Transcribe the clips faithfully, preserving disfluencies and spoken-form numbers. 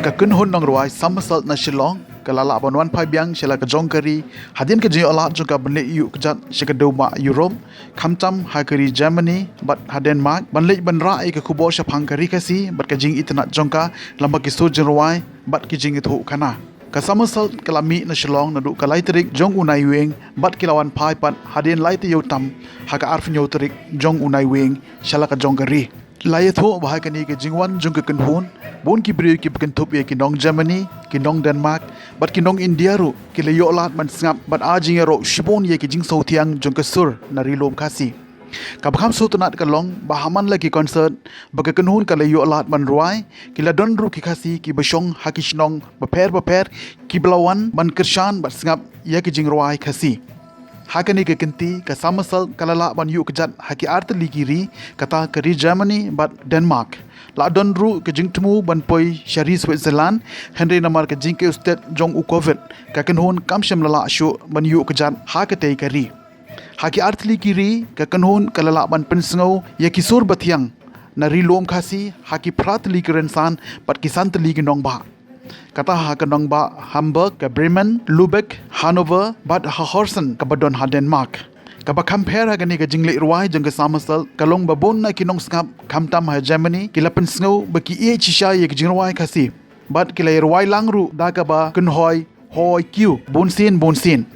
Ka kynhun nongrwai Somersault na Shillong ka la lah ban wan phai biang sha la ka jong ka ri hadien ka jingïoh lad jong ka ban leit ïuh kjat sha ka dewbah Europe, khamtam ha ka ri Germany bad ha Denmark ban leit ban rah ïa ka khubor shaphang ka ri Khasi bad ka jingitynnad jong ka lyngba ki sur jingrwai bad ki jingïathuhkhana. Ka Somersault ka la mih na Shillong naduh ka lai tarik jong u Naiwieng bad ki la wan phai pat hadien lai taïew tam ha ka arphew tarik jong u Naiwieng sha la ka jong ka ri. La ïathuh ba ha kane ka jingwan jong ka kynhun, bun ki briew kiba kynthup ïa ki nong Germany, ki nong Denmark bad ki nong India ruh ki la ïoh lad ban sngap bad ai jingïaroh shibun ïa ki jingsngewthiang jong ka sur na ri lum Khasi. Kaba kham sngewtynnat ka long ba ha man la ki concert ba ka kynhun ka la ïoh lad ban rwai, ki la don ruh ki Khasi kiba shong ha ki shnong bapher bapher kiba la wan ban kyrshan bad sngap ïa ki jingrwai Khasi. Ha kane ka kynti ka Somersault ka la lah ban ïuh kjat ha ki artylli ki ri, kata ka ri Germany bad Denmark. La don ruh ka jingthmu ban poi sha ri Switzerland, hynrei namar ka jingkiew stet jong u Covid ka kynhun kam shym la lah shuh ban ïuh kjat ha katei ka ri. Ha ki artylli ki ri ka kynhun ka la lah ban pynsngew ïa ki sur bathiang na ri lum Khasi ha ki phra tylli ki rynsan bad ki san tylli ki nongbah. Kata ha ka nongbah Hamburg, ka Bremen, Lubeck, Hanover bad ha Horsen kaba don ha Denmark. Kaba kham pher ha kane ka jingleit rwai jong ka Somersault ka long ba bun na ki nongsngap khamtam ha Germany ki la pynsngew ba ki ïeit shisha ïa ka jingrwai Khasi bad ki la ïa rwai lang ruh da kaba kynhoi hoi kiew bunsien bunsien.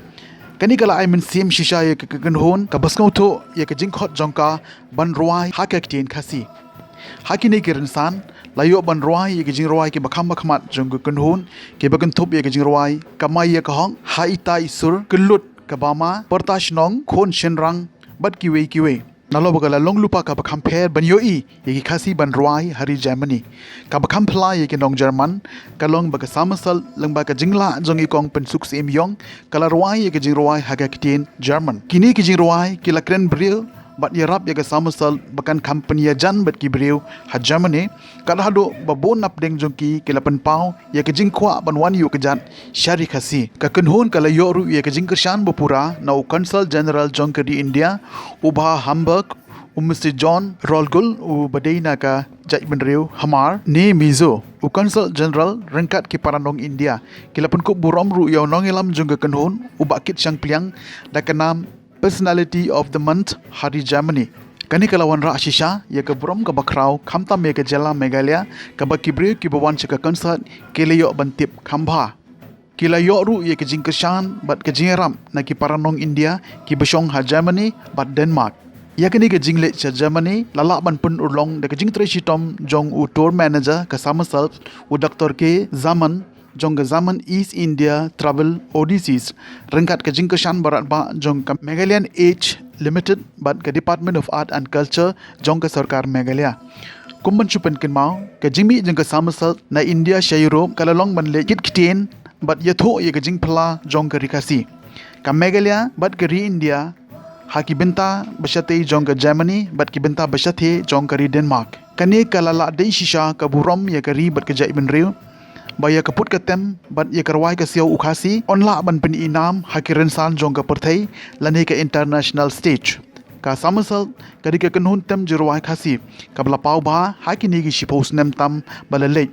Kane ka la ai mynsiem shisha ïa ka kynhun kaba sngewthuh ïa ka jingkhot jong ka ban rwai ha ka ktien Khasi. Ha kine ki rynsan la ïoh ban rwai ïa ki jingrwai kiba kham ba khmat jong ka kynhun, kiba kynthup ïa ki jingrwai Kamai ïa ka hok, Haitai sur, Kyllut ka bama, Pyrta shnong, Khun shynrang bad kiwei kiwei. Nalor ba ka la long lypa kaba kham pher ban ïohi ïa ki Khasi ban rwai ha ri Germany. Kaba kham phylla ïa ki nong German ka long ba ka Somersault lyngba ka jinglah jong i kong Pynsuk Syiem Ïong ka la rwai ïa ki jingrwai ha ka ktien German. Kine ki jingrwai ki la kren briew bad ïarap ïa ka Somersault ba kan kham pynïajan bad ki briew ha Germany, kat haduh ba bun napdeng jong ki ki la pynpaw ïa ka jingkwah ban wan ïuh kjat sha ri Khasi. Ka kynhun ka la ïoh ruh ïa ka jingkyrshan ba pura na u Consul General jong ka ri India uba ha Hamburg, u Mister John Rohlguhl uba dei na ka jaitbynriew Hmar ne Mizo. U Consul General ryngkat ki para nong India ki la pynkup burom ruh ïa u nongïalam jong ka kynhun u Bah Kit Shangpliang da ka nam Personality of the Month ha ri Germany. Kane ka la wanrah shisha ïa ka burom kaba khraw khamtam ïa ka jylla Meghalaya kaba ki briew kiba wan sha ka concert ki la ïoh ban tip kham bha. Ki la ïoh ruh ïa ka jingkyrshan bad ka jingïarap na ki para nong India kiba shong ha Germany bad Denmark. Ïa kane ka jingleit sha Germany la lah ban pynurlong da ka jingtrei shitom jong u tour manager ka Somersault, u Doktor K Zaman jong ka Zaman East India Travel Odysseys, ryngkat ka jingkyrshan barat bah jong ka Meghalayan Age Limited bad ka Department of Art and Culture jong ka sorkar Meghalaya. Kum ban shu pynkynmaw, ka jingmih jong ka Somersault na India sha Europe ka la long ban leit kit ktien bad ïathuh ïa ka jingphylla jong ka ri Khasi. Ka Meghalaya bad ka ri India ha ki bynta ba shatei jong ka Germany bad ki bynta ba shatei jong ka ri Denmark. Kane ka la lah dei shisha ka burom ïa ka ri bad ka jaitbynriew ba ïa ka put ka tem bad ïa ka rwai ka siaw u Khasi yn lah ban pynïainam ha ki rynsan jong ka pyrthei lane ka international stage. Ka Somersault ka dei ka kynhun tem jingrwai Khasi kaba la paw bha ha kine ki shiphew snem tam ba la leit.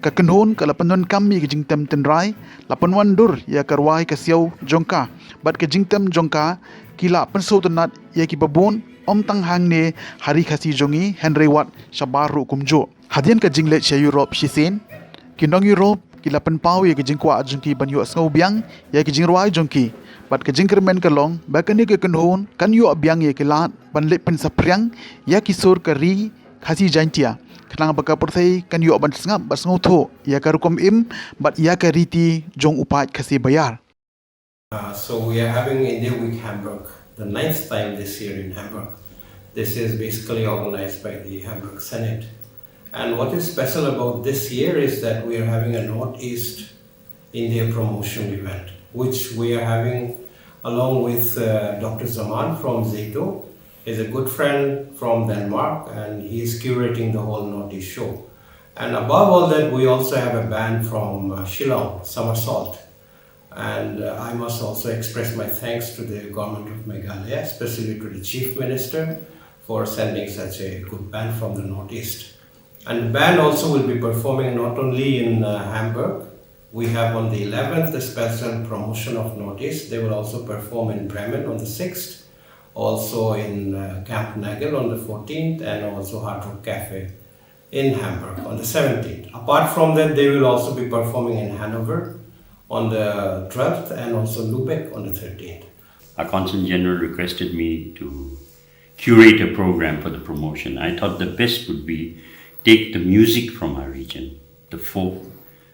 Ka kynhun ka la pyndonkam ïa ka jingtem tynrai, la pynwandur ïa ka rwai ka siaw jong ka bad ka jingtem jong ka ki la pynsngewtynnat ïa kiba bun, ym tang hangne ha ri Khasi jong ngi hynrei wat shabar ruh kumjuh. Hadien ka jingleit sha Europe shisien, ki nong Europe ki la pynpaw ïa ka jingkwah jong ki ban ïohsngew biang ïa ka jingrwai jong ki. Bad ka jingkyrmen ka long ba kane ka kynhun kan ïoh biang ïa ki lad ban leit pynsaphriang ïa ki sur ka ri Khasi Jaintia, khnang ba ka pyrthei kan ïoh ban sngap bad sngewthuh ïa ka rukom im bad ïa ka riti jong u paid Khasi Baïar. Uh, so we are having India Week Hamburg, the ninth time this year in Hamburg. This is basically organized by the Hamburg Senate. And what is special about this year is that we are having a Northeast India promotion event, which we are having along with uh, Doctor Zaman from Zato, is a good friend from Denmark, and he is curating the whole Northeast show. And above all that, we also have a band from uh, Shillong, Somersault. And uh, I must also express my thanks to the government of Meghalaya, especially to the Chief Minister, for sending such a good band from the Northeast. And the band also will be performing not only in uh, Hamburg. We have on the eleventh the special promotion of notice. They will also perform in Bremen on the sixth, also in uh, Kampnagel on the fourteenth, and also Hard Rock Cafe in Hamburg on the seventeenth. Apart from that, they will also be performing in Hanover on the twelfth and also Lubeck on the thirteenth. Our Consul General requested me to curate a program for the promotion. I thought the best would be take the music from our region, the folk,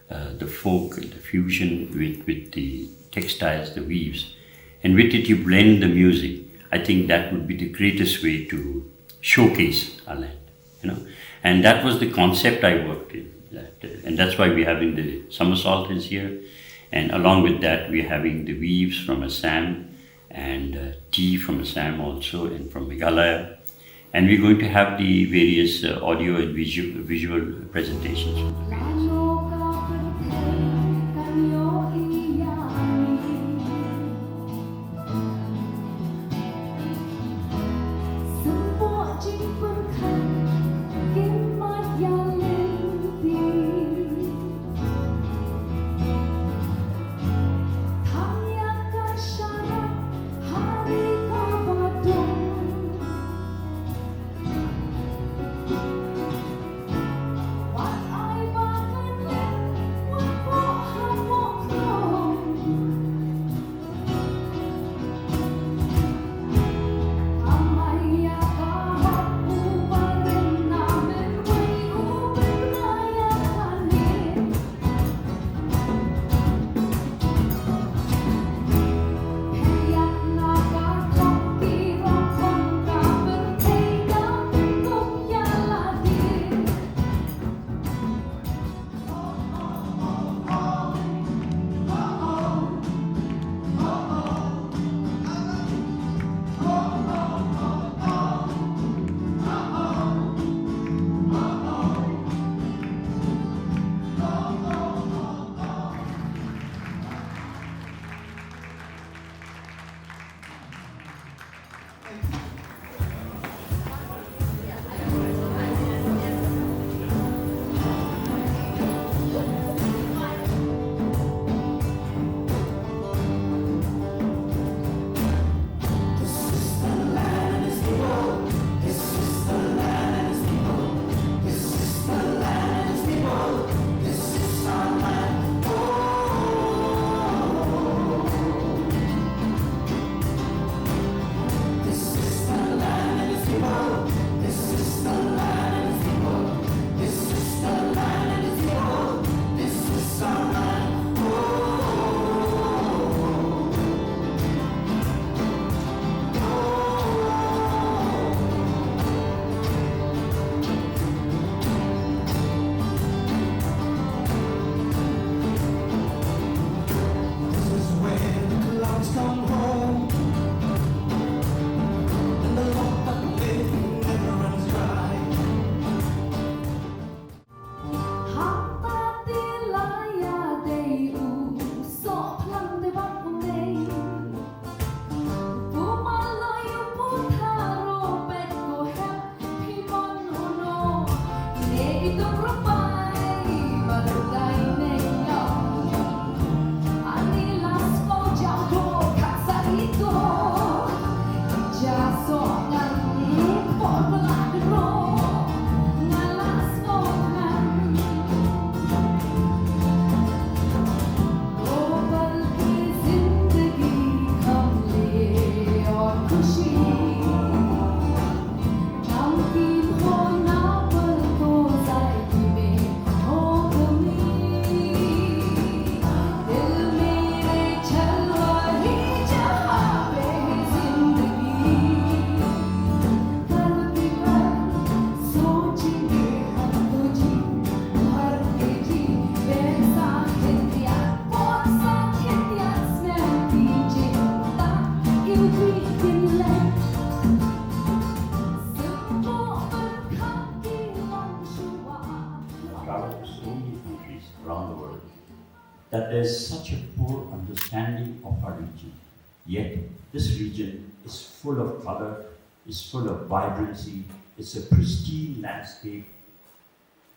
uh, the folk, the fusion with, with the textiles, the weaves, and with it you blend the music. I think that would be the greatest way to showcase our land, you know. And that was the concept I worked in. That, uh, and that's why we're having the somersault is here. And along with that, we're having the weaves from Assam and uh, tea from Assam also and from Meghalaya. And we're going to have the various uh, audio and visual, visual presentations from the various. Traveled to so many countries around the world that there's such a poor understanding of our region. Yet, this region is full of color, is full of vibrancy, it's a pristine landscape.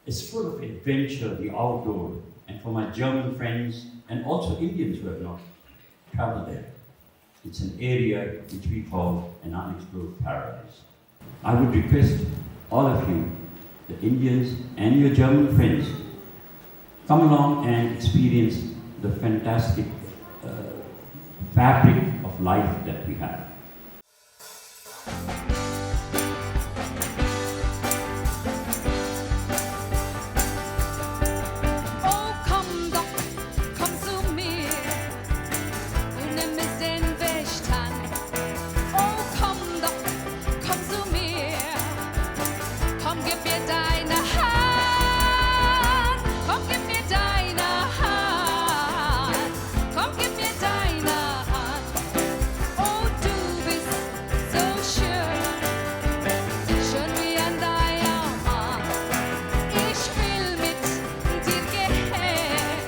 It's full of adventure, the outdoor, and for my German friends and also Indians who have not traveled there, it's an area which we call an unexplored paradise. I would request all of you, the Indians and your German friends, come along and experience the fantastic uh, fabric of life that we have. Oh, komm doch, komm zu mir. Du nimmst den Weg an. Oh, komm doch, komm zu mir. Komm, gib mir deine Hand. Komm, gib mir deine Hand. Komm, gib mir deine Hand. Oh, du bist so schön, schön wie ein Diamant. Ich will mit dir gehen.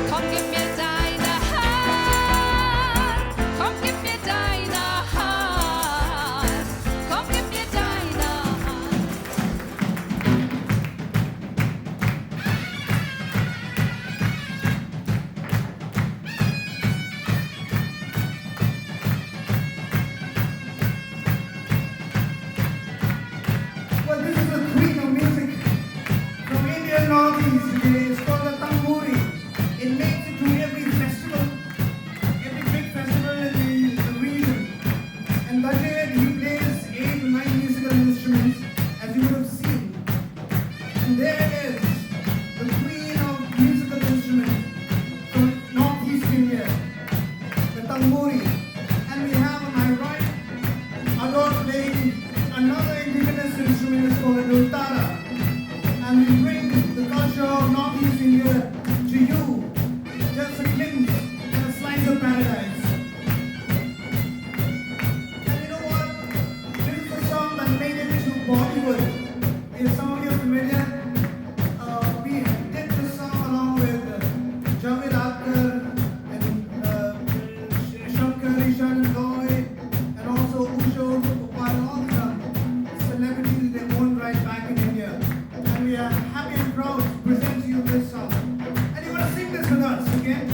Komm, gib mir deine Hand. Komm, gib mir deine Hand. Komm, gib mir deine Hand. Well, this is the queen of music from India Northeast. It's called the Tamburi. It makes it to every festival, every big festival in the, the region. And Dajed, he plays eight to nine musical instruments, as you would have seen. And there it is, the queen of musical instruments from Northeast India, the tamburi. And we have on my right, Ador playing another indigenous instrument, it's called a dultara. And we bring the culture of Northeast India to you. Just a glimpse and a slice of paradise. And you know what? This is the song that made it to Bollywood. If some of you are familiar, uh, we did this song along with uh, Javed Akhtar and uh, Sh- Shankar Ishan Roy and also Usho Gopal, all the celebrities in their own right back in India. And we are happy and proud to present to you this song. And you're going to sing this with us, okay?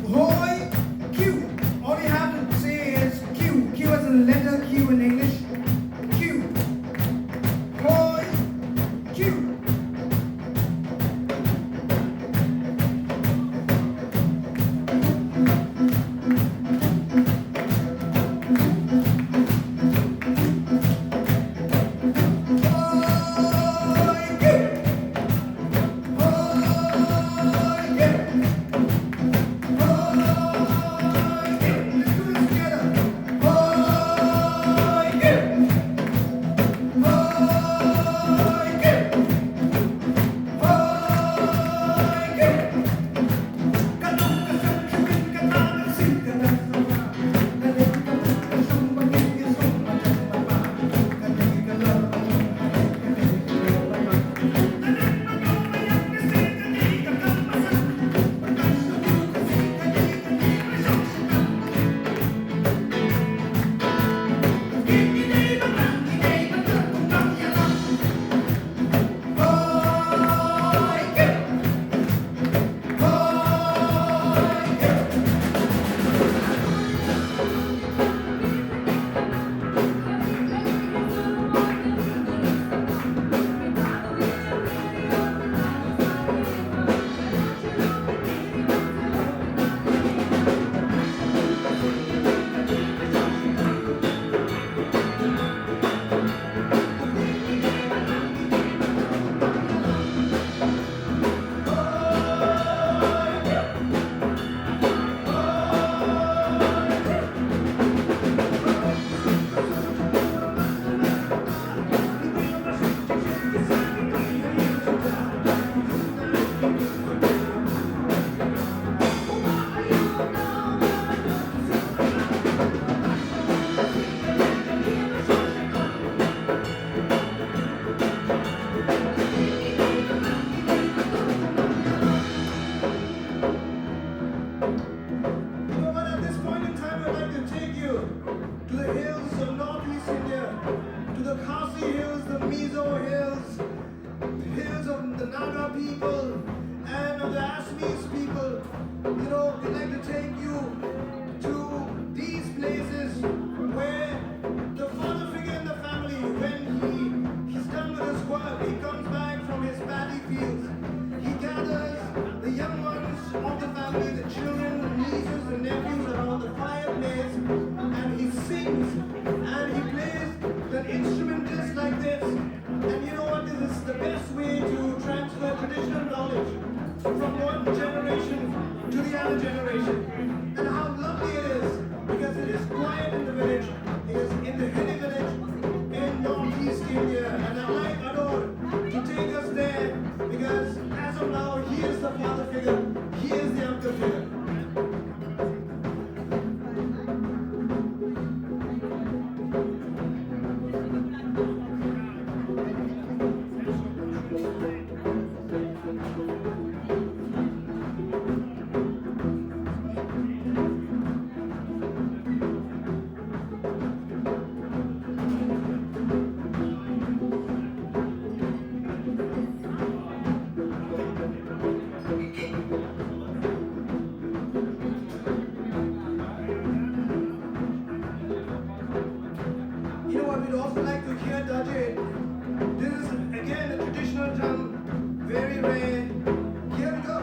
Hoi Q. All you have to say is Q. Q as in letter Q in English. Q. people and of the Assamese people, you know, we'd like to take you to these places where the father figure in the family, when he, he's done with his work, he comes back from his paddy fields. He gathers the young ones of the family, the children, the nieces, the nephews around the fireplace, and he sings and he plays an instrument just like this. And you know what? This is the best way to transfer traditional knowledge from one generation to the other generation. And how lovely it is, because it is quiet in the village, it is in the hilly village in northeast India. And I like Ador to take us there, because as of now, he is the father figure, he is the uncle figure. You know what, we'd also like to hear Dajin. This is again a traditional drum, very rare. Here we go.